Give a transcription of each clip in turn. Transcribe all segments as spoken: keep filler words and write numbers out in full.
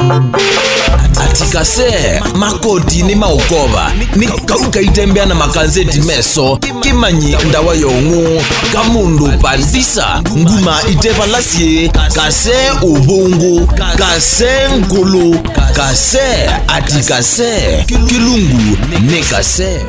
Ati kase, makoti nĩ maũkova, nĩ kau kaitembea na makanzeti meso, kĩmanyi ndawa ya ũng'ũ, kamũndũ pandisa, nguma ite vala syĩ, kase ũvũngũ, kase ngũlũ, kase, ati kase, kĩlungu nĩ kase.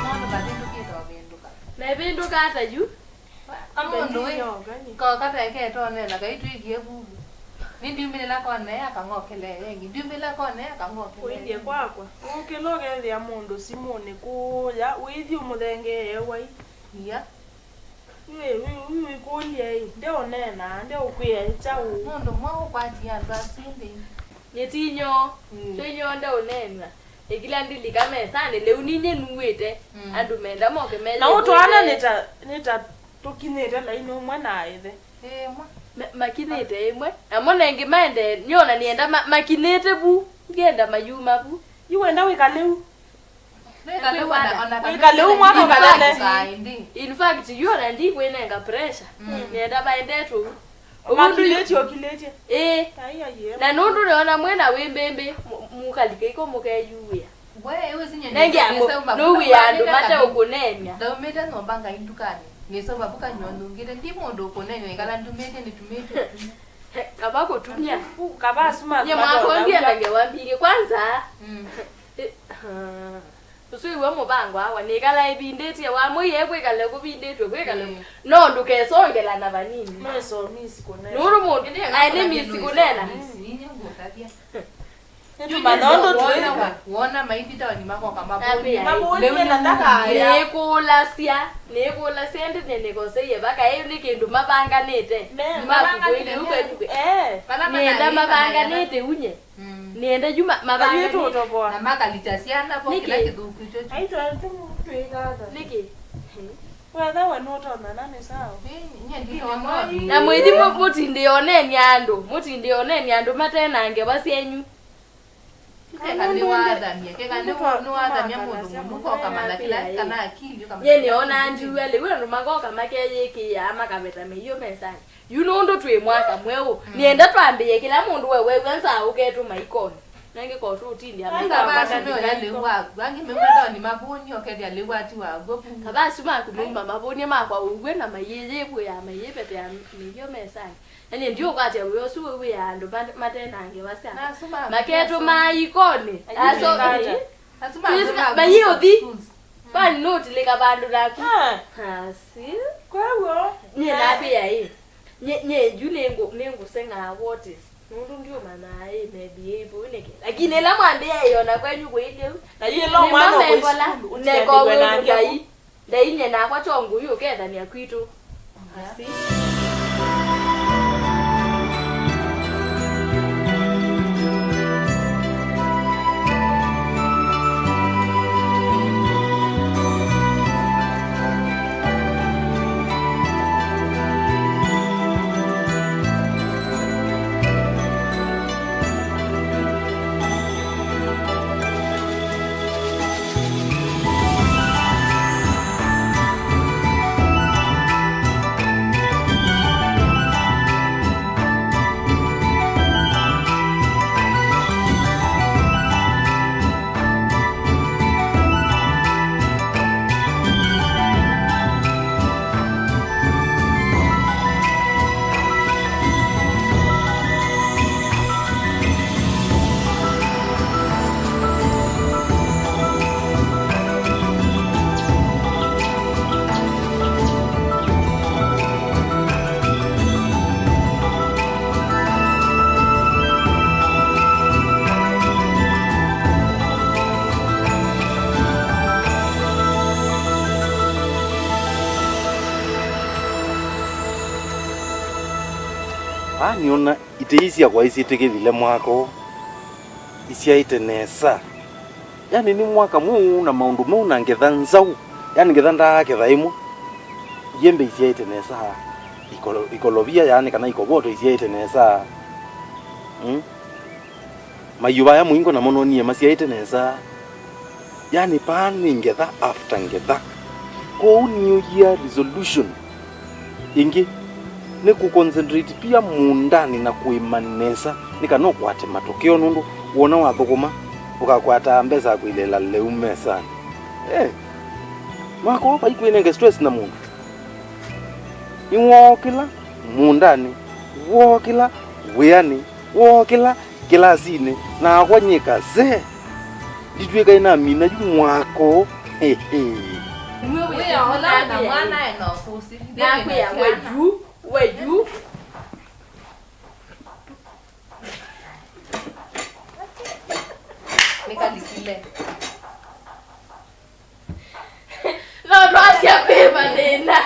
Nũndũ mavĩndũkĩte ũvĩndũka. Mevĩndũka ata yu? Kamũndũ wĩ, koka teke tonena, kai twĩkie vuvu. Nĩ ndiumĩlĩla kone akang'okelee ĩngĩ, ndiumĩlĩla kone akang'okelee. Ũilye kwakwa, ũkĩla ũkethĩa mũndũ simũnĩ kũũya, wĩithi ũmũthengeee wai. Ia. Wĩ, wĩ, wĩ, wĩkũlye ĩ, ndeũneena, ndeũkwĩa kyaũ? Mũndũ mwaũ ũkwatie andũ asu nthĩ? Nĩtinyo, mm, twĩnyo ndeũneenw'a. Ĩkĩla ndilika mesanĩ, lĩu ninyie nuĩte. Mm. Andũ menda moke meye. Na ũtwaana nĩ ta, nĩ ta tũkinyĩte lainĩ ũmwe na ĩthe. Ĩmwe. Ma-, makinyĩte ĩmwe. Namo nengĩ maende, nyona nĩenda ma-, makinyĩte vu, ngenda mayuma vu. Yu wenda wĩkale u? Wĩkale u ona, ona wĩkale u mwana ũkalale. In fact, yu ona ndikwĩnenga pressure. Mm. Nĩenda maendetwe u. Makilĩtye, ũkilĩtye. Ĩĩ. Ai, ai, ai. Na nũndũ nĩona mwĩna wĩmbĩmbĩ, mu-, mũkalika iko mũkeyuĩa. Nenge nũwĩa andũ mate ũkũneeny'a. Ndaumĩte nyũmba ngai ndukanĩ. Ngĩsoma vuka nyũa nũngĩte. Ndi mũndũ ũkũneeny'a, ĩkala ndumĩte nĩtumĩte. Kava kũtumya. Kava asuma. Nye mwakondie na ngewa mbingĩ. Kwanza, mm. Ũsu iwe mũvango wakwa, nĩkala ĩvindĩtye, wamwĩie kwĩkale kũvindĩtwe, kwĩkale. Mm. No ndũkesongela na vanini. Nũndũ mũndũ aĩ nĩ misi kũnena. Nĩtũmanya ũndũ twĩ. Wona maithitawa nĩmakoka mavũni. Mavũni na ndakaya. Nĩkũlasya, nĩkũlasya ĩndĩ nĩnĩkoseie vaka ĩu nĩ kĩndũ mavanganĩte. Nĩenda mavanganĩte unye. Mm. Nĩenda yu ma-, mavanganĩte. Na makalicha syana vo kĩla kĩthũku kyo. Nĩkĩ? Wetha we nũtonyana nĩ sawa. Na mwĩthi mũ-, mũtindĩe ũneeny'a andũ, mũtindĩe ũneeny'a andũ mate na ngewa syenyu. Keka nĩwathamya, keka nĩwathamya mũndũ mũnu kokamanya kĩla kana akili ũkamanya. Nye nĩona ndiw'a lĩu andũ makoka makeyĩkĩĩa makaveta mĩio mesanĩ. Yu nũndũ twĩ mwaka mweũ, mm, nĩenda twambĩĩe kĩla mũndũ we wew'a nzaa ũketũma ikoni. Nangĩ ko tũtindĩa. Kwanza mavasi meoya lĩu waku, angĩ meumatawa nĩ mavũni, ũkethĩa lĩu wati waguo vu. Kavasu maku meuma mavũni makwa ũw'e na mayĩyĩvũĩa, mayĩvetea mĩio mesanĩ. Na nyie ndiũkwatya wĩa ũsu wĩw'ĩa andũ ma-, mate na ngewa sya. Maketũmaa ikoni. Asu ma-, mayĩũthi. Kwani nũtilĩka vandũ naku? Ah. Asi. Kwa w'o. Nyie nakwĩa ĩ. Nye, nye yu nĩngũ-, nĩngũseng'aa what is. Nũndũ ndiũmanyaa ĩ, maybe ĩ vau nĩkĩ. Lakini ĩla mwambĩa ĩ, ona kwenyu kũilye u. Na yu ĩla mwana ũkũi sukulu, ũtianĩw'e na ngewa. Ndainyie nakwa kyongo yu ũkethanĩa kwitũ. Asi. Aa, nĩona itei syakwa isyĩtĩkĩlile mwaka ũũ isyaĩte nesa. Yani, nĩ mwaka mweũ na maũndũ meũ na ngetha nzaũ. Yani, ngetha ndaaketha ĩmwe. Iembe isyaĩte nesa. Ikolo-, ikolovia, yani, kana ikovoto isyaĩte nesa. Mm? Mayũva aya mũingo namo nonie masyaĩte nesa. Yani, paa nĩ ngetha after ngetha. Kwoou New Year resolution ĩngĩ nĩ kũ concentrate pia mũũndanĩ na kũĩma nesa nĩ kana ũkwate matokeo, nũndũ wona wathũkũma, ũkakwataa mbesa kwĩlĩĩla lĩu mesanĩ. Eh, mwaka ũũ vaikwĩnenge stress na mũndũ. Nĩwookĩla mũũndanĩ, wookĩla wĩanĩ, wookĩla kĩlasinĩ, nakwa nyĩka se. Nditw'ĩka ĩnamina yu mwako. Hehe. Wĩa ũla na mwana ena ũkũsĩ. Nakwĩa we yu, we yu. Nĩkalikile. No twasya kwĩ mathĩna.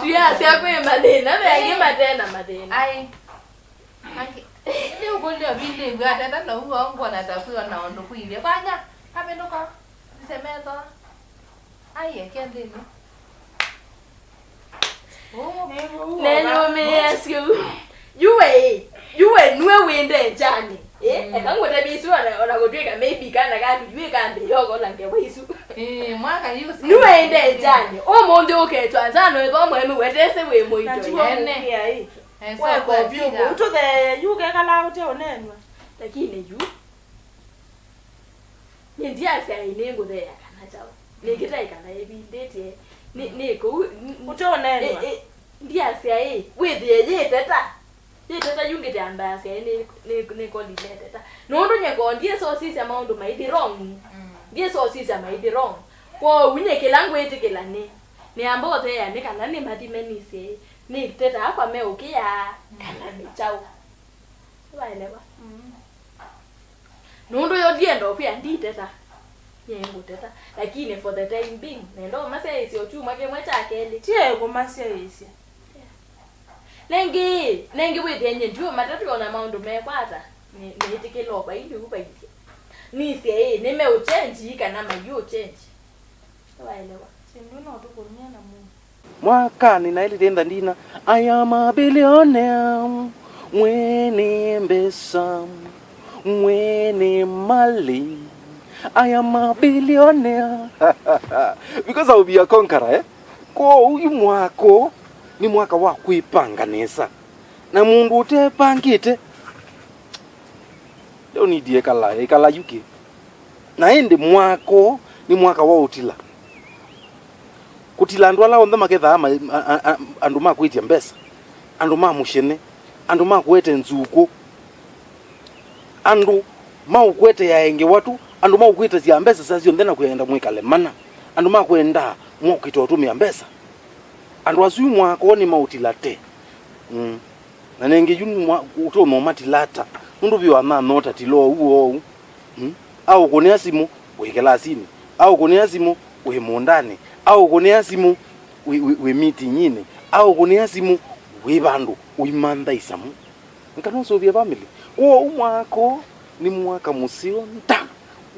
Tuyasya kwĩ mathĩna, ve angĩ mate na mathĩna. Ai. Angĩ. Nĩ ũkũlyo vindĩ ĩw'a atata na ũw'o ngwona ta kwĩ ona ũndũ kwĩthya. Kwanya, kavĩndũka, nĩsemetho. Ai, eke nthĩnĩ. Neyũmĩĩasya ũu. Yu we, yu we nue wĩ ndenjanĩ. Eh, eka ngũtavye isu ona, ona kũtw'ĩka maybe kana kandu yu ĩkambĩĩa ũkola ngewa isu. Eh, mwaka yu si. Nue ndenjanĩ. Ũmũnthĩ ũketwa nzano ĩtho mweme wetese wĩ mũito. Ene. Weka ũvyũvu. Ũtũthee yu kekala ũte ũnenwa. Lakini yu. Nĩ ndiasya ĩ nĩngũtheea kana kyaũ. Nĩngĩtaĩkana ĩvindĩtye. Nĩ, nĩ kũu, n-, n-, Ũteũneenwa. Ĩ, ĩ, ndiasya ĩ, wĩthĩe yĩteta. Yĩteta yu ngĩte ambasya ĩ nĩ, nĩ, nĩkolile teta. Nũndũ nyeko ndiĩ sosisya maũndũ maithi wrong. Mm. Ndiĩ sosisya maithi wrong. Kwoou nye kĩla ngwĩtĩkĩla nĩ, nĩamba ũtheea nĩ kana nĩmathime nisye ĩ, nĩtetaa kwa meũkĩaa, mm, kana nĩ kyaũ. Waelewa? Mm. Nũndũ yo ndienda ũkwĩa nditeta. Nyie ngũteta. Lakini for the time being, nenda ũmasyaĩĩsya o kyumwa kĩmwe kya kelĩ. Tiee kũmasyaĩĩsya. Yeah. Nengĩ, nengĩ wĩthĩe nyie ndiũmatatw'a ona maũndũ mekwata. Nĩ, nĩĩtĩkĩla o vailye u vailye. Nisye ĩ, nĩmeũchenji kana maiũchenji. Waelewa? Syĩndũ no tũkũnie na mũndũ. Mwakanĩ naĩlĩte ntha ndina, I am a billionaire, mwene mbesa, mwene mali, I am a billionaire. Because I will be a conqueror, eh? Kwoou yu mwaka ũũ nĩ mwaka wa kwĩpanga nesa. Na mũndũ ũtepangĩte, Leo nĩndĩ ĩkala, ĩkala yuki. Na ĩndĩ mwako nĩ mwaka wa ũtila. Kũtila andũ ala onthe makethaa ma, a, a, a, andũ ma kwĩtya mbesa, andũ ma mũshene, andũ ma kũete nzukũ, andũ ma ũkũetea ngewa tu, andũ ma ũkwĩtasya mbesa saa syonthe na kwenda mwĩkale mana, andũ ma kwenda mwokĩte ũtũmĩa mbesa. Andũ asu yu mwako nĩ maũtila te. Mm. Na nengĩ yu nĩmwa-, ũtonya ũmatilata. Nũndũ vyũ anana ũtatila oou oou. Mm? Aũkũnĩa simũ, wĩ kĩlasinĩ. Aũkũnĩa simũ, wĩ mũũndanĩ. Aũkũnĩa simũ, wĩ, wĩ, wĩ mitinginĩ. Aũkũnĩa simũ, wĩ vandũ, ũimantha isamu. Nĩ kana ũsũvie vamĩlĩ. Kwoou mwako nĩ mwaka mũseo nda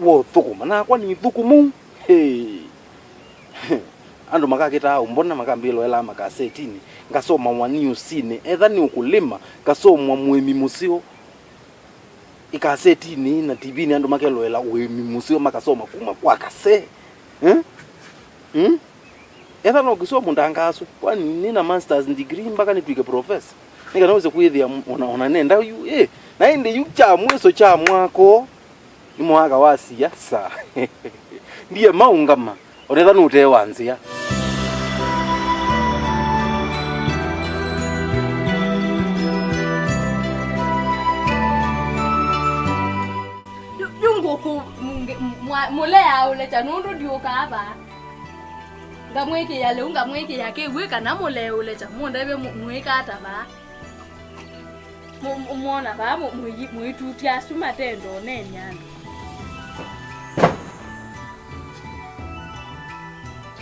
wa ũthũkũma. Nakwa nĩ ithũkũmu. Hey. Andũ makakĩtaa ũmbona, makambĩloelaa makasetinĩ, ngasomawa niusinĩ, etha nĩ ũkũlĩma, ngasomwa mũĩmi mũseo ikasetinĩ na tivinĩ, andũ makeloela ũĩmi mũseo, makasoma kuma kwa kasee. Eh? Hmm? Etha no kĩsomo ndangaasũ, kwani nĩ na masters degree mpaka nĩtw'ĩke professor? Nĩ kana wĩse kwĩthĩa m-, ona, ona nenda yu, eh, na ĩndĩ yu kya mwĩso kya mwako nĩ mwaka wa siasa. Ndiye maũngama. Onetha nũtewa nzĩa. Yu, yu ngũkũ, mũ-, mwa-, mũlea ũlekya nũndũ ndiũkaa vaa. Ngamwĩkĩĩa lĩu, ngamwĩkĩĩa kĩw'ũ kana mũlee ũlekya, mũndavye mũ-, mwĩka ata vaa. Mũ-, mũ-, mwona vaa mũ-, mũi-, mũitutya asu matendo ũneeny'a andũ.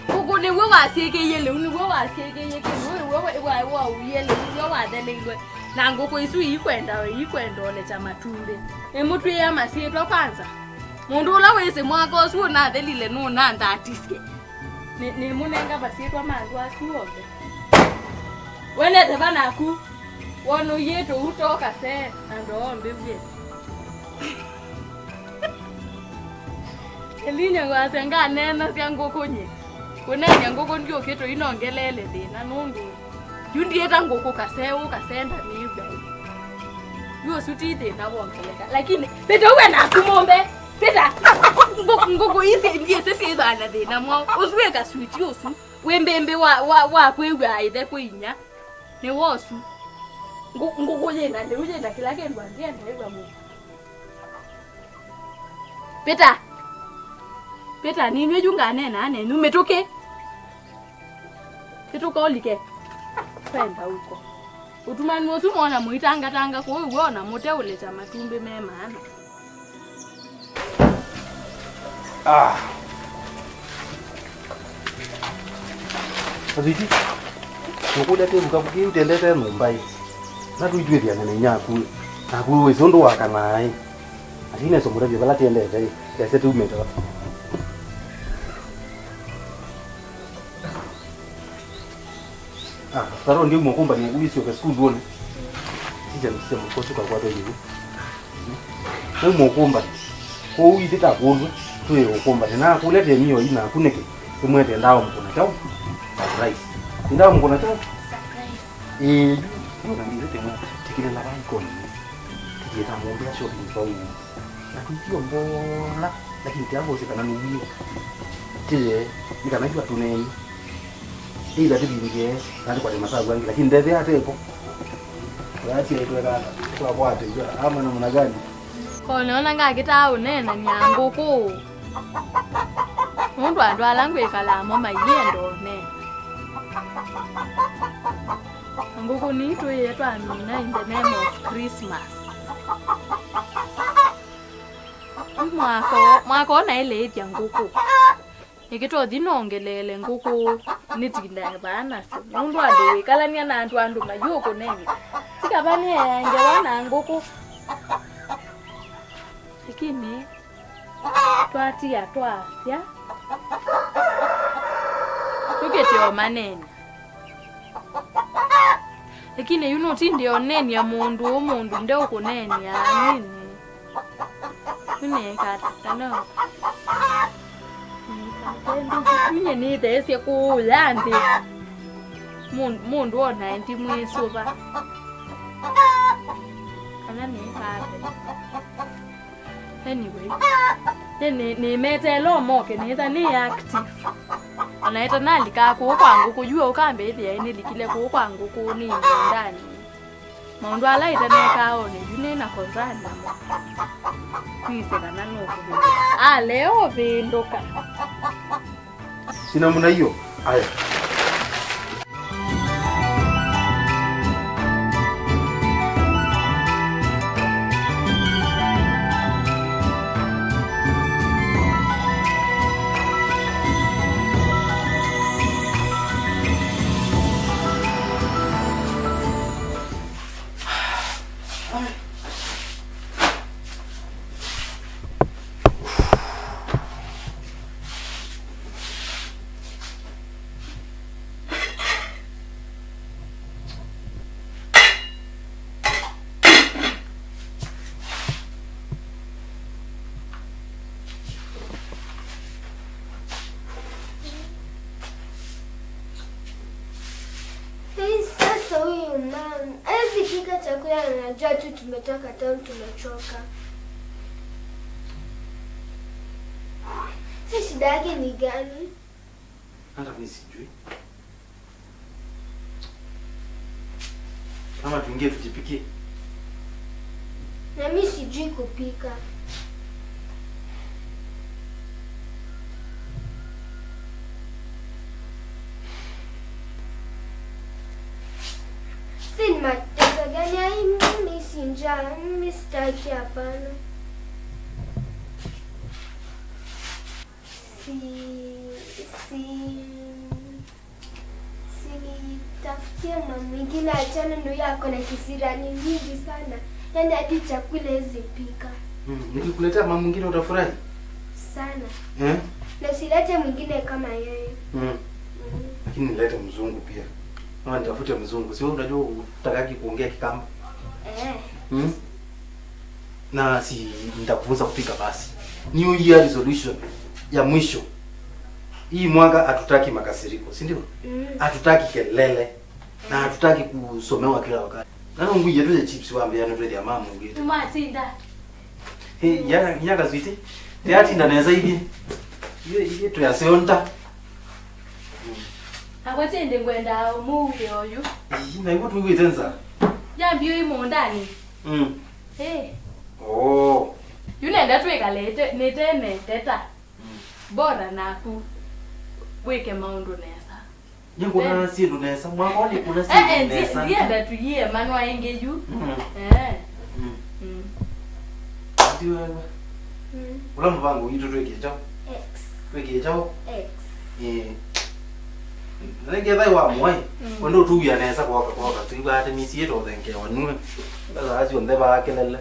Ngũkũ nĩw'o wasyĩkĩie lĩu, nĩw'o wasyĩkĩie kĩw'ũ, nĩw'o wa-, wa-, wauie lĩu, nĩw'o watheleilwe. Na ngũkũ isu iikwenda, iikwenda ũlekya matumbĩ. Nĩmũtwĩe masyĩtwa kwanza. Mũndũ ũla wĩsĩ mwaka ũsu ũnathelile nũnanthatisye. Nĩ, nĩmũnenga masyĩtwa ma andũ asu onthe. Wenete vanaku. Wona ũyĩtũ ũtoka se, andũ onthe vyũ. Elinya ngwasya nganeenasya ngũkũ nyie. Kũneeny'a ngũkũ ndyũkĩtũ inongeleele thĩna nũndũ yu ndiĩta ngũkũ kaseũ, kasenda nĩw'a. Yu ũsu ti thĩna wongeleka. Lakini, pita uwe naku mũmbe. Pita. Ngũ-, ngũkũ isi ndiĩsĩ syĩthana thĩna mwaũ. Ũsu wĩ kasuti ũsu. Wĩ mbĩmbĩ wa, wa, wa kwĩw'a ĩthe kwĩ inya. Nĩ wosu. Ngũ-, ngũkũ yĩna lĩu, yĩna kĩla kĩndũ angĩenda ĩw'a mũndũ. Pita. Pita, ninyw'ĩ yu nganeenaa nenyu. Mĩtũkĩ. Pĩtũka ũlike. Kwenda ũko. Ũtumanu ũsu mwona mũitangatanga kũu w'o na mũteũlekya matumbĩ me maana. Ah. Aswiti, nũkũlya kĩvuka kĩu tendete nyũmba ĩ. Na tũitwĩthĩane na inya aku. Naku wĩsĩ ũndũ wakanaa ĩ. Ati neso mũtavye vala tiendete ĩ. Ese tumĩte va. Ah, taro ndio mwakumbania kuisio ke school wone. Sija sija mkosi kwa kwa hiyo. Ndio mwakumbania. Kwa hiyo itita kuulwa, tuye ukumbania. Na kule te mio ina kuneke. Imwete ndawa mkuna chao. Surprise. Ndawa mkuna chao. Surprise. Eh, ndio ndio ndio tena. Tikile la bai koni. Tije ta muombe shopping kwa hiyo. Na tũisyombola, lakini tiavosi kana nũwie. Tiye, nĩ kana yu atũneenye. Ĩla tũvindie, na tũkwate masavu angĩ, lakini ndethe atepo. Ũyasya ĩtweka ata, twakwate, yu ama namna gani? Ko nĩona ngakĩtaa ũneenany'a ngũkũ. Nũndũ andũ ala ngwĩkalaa mo maiye ndone. Ngũkũ nitũĩe twamina in the name of Christmas. Mwaka, mwaka ũnaĩlĩĩthya ngũkũ. Nĩkĩtothi nongeleele ngũkũ nĩtindae vaa nasyo. Nũndũ andũ wĩkalany'a na andũ, andũ mayũkũneeny'a. Tikava nĩea ngewa na ngũkũ. Lakini twatia twasya, tũkĩte o maneena. Lakini yu nũtindĩ oneeny'a mũndũ, mũndũ ndeũkũneeny'a nini. Nĩneka ata no? Nĩnĩtheesye kũũya nthĩ. Mũ-, mũndũ onae ndimwĩsũva. Kana nĩkate. Anyway, nĩ, nĩ, nĩmeteele o moke, nĩtha nĩ active. Ona ĩtanalikaa kũũ kwa ngũkũ, yu ũkambĩthĩa nĩlikile kũũ kwa ngũkũ nĩ ĩvindanĩ. Maũndũ ala ĩtanekaa one, yu nĩ na concern namo. Twĩsĩ kana nũkũvĩndũka. Alea ũvĩndũka. Si namna hiyo. Haya. Hey, sasa huyu mama hawezi pika chakula, anajua tu tumetoka town, tumechoka. Si shida yake ni gani? Hata mimi sijui. Kama tuingie tujipikie. Na mi sijui kupika. Si ni mateso gani haya? Mimi si njaa, mimi sitaki, hapana. Si, si, si nitafutie ma Mwingine achana ndio yako na kisirani nyingi sana. Yaani hadi chakula hizi pika. Mm, nikikuletea mama mwingine utafurahi? Sana. Eh? Na usilete mwingine kama yeye. Mm. Mm. Lakini nilete mzungu pia. Ama nitafute mzungu. Sio unajua utakaki kuongea Kikamba? Eh. Mm? Na si nitakufunza kupika basi. New year resolution ya mwisho. Hii mwaka hatutaki makasiriko, si ndio? Mm. Hatutaki kelele. Na hatutaki kusomewa kila wakati. Na nungu yetu ya chips wambia ndio ya mama ngwite. Tumatinda. Hey, ya ya kazwiti. Yatinda neza hivi. Hiyo hiyo tu ya seonta. Akwatende ngwenda umuwie oyu. Ii, na iwo tuwite nza. Yambio imondani. Mm. Eh. Oh. Yu nenda twĩkalĩte nĩtene teta. Bora naku wĩke maũndũ nesa. Nĩkũna syĩndũ nesa. Mwaka ũyũ nĩkũna syĩndũ nesa. Ndienda tuyie manwa ĩngĩ yu. Mm. Eh. Mm. Mm. Ndiwega. Mm. Ũla mũvango witũ twĩkie kyaũ? X. Twĩkie kyaũ? X. Ĩĩ. Nĩketha wa mwai, mm, wendo tuya nesa kwoka kwoka, tuiwa ati misi yetu othengewa nue. Bala acio nthe ba kelele.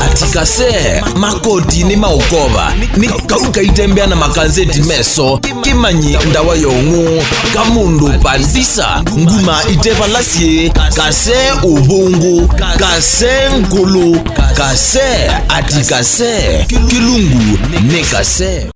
Atikase makoti nĩ maũkova nĩ kau kaitembea na makanzeti meso kĩmanyi ndawa ya ũng'ũ kamũndũ pandisa nguma itevala syĩ kase ũvũngũ kase ngũlũ kase atikase kĩlungu nĩ kase.